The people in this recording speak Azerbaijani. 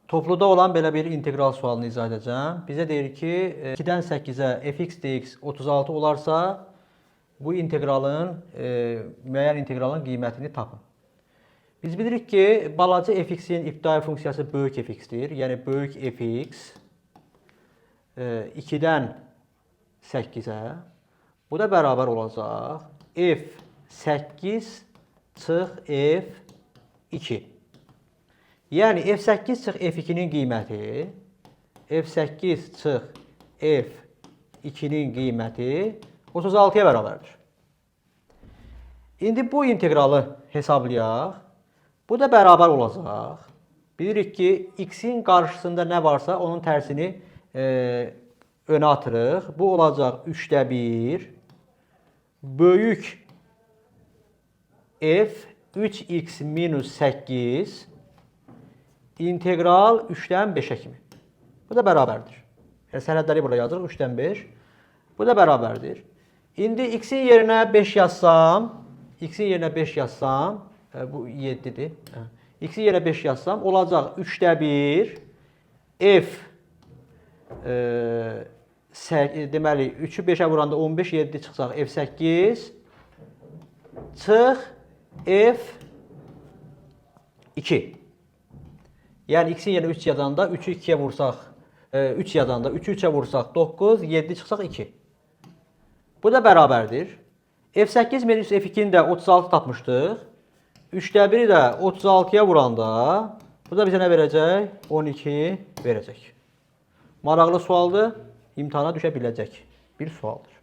Topluda olan belə bir integral sualını izah edəcəm. Bizə deyir ki, 2-dən 8-ə fx dx 36 olarsa, bu inteqralın, müəyyən inteqralın qiymətini tapın. Biz bilirik ki, balaca fx-in ibtidai funksiyası böyük fx-dir. Yəni böyük fx 2-dən 8-ə, bu da bərabər olacaq f8 çıx f2. Yəni f8 çıx f2-nin qiyməti, f8 çıx f2-nin qiyməti 36-ya bərabərdir. İndi bu inteqralı hesablayaq. Bu da bərabər olacaq. Bilirik ki, x-in qarşısında nə varsa onun tərsini önə atırıq. Bu olacaq 3-də 1 böyük f 3x minus 8 integral 3-dən 5-ə kimi. Bu da bərabərdir. Yəni sərhədləri burada yazırıq, 3-dən 5. Bu da bərabərdir. İndi x-in yerinə 5 yazsam, x-in yerinə 5 yazsam, bu 7-dir. X-in yerinə 5 yazsam, olacaq 3-də 1 f deməli 3-ü 5-ə vuranda 15, 7 çıxsaq f8 çıx f2. Yəni x-in yerinə 3 yazanda 3-ü 2-yə vursaq, 3 yazanda 3-ü 3-ə vursaq 9, 7 çıxsaq 2. Bu da bərabərdir. F8 minus F2-ni də 36 tapmışdıq. 3-də 1-i də 36-ya vuranda bu da bizə nə verəcək? 12 verəcək. Maraqlı sualdır. İmtahana düşə biləcək bir sualdır.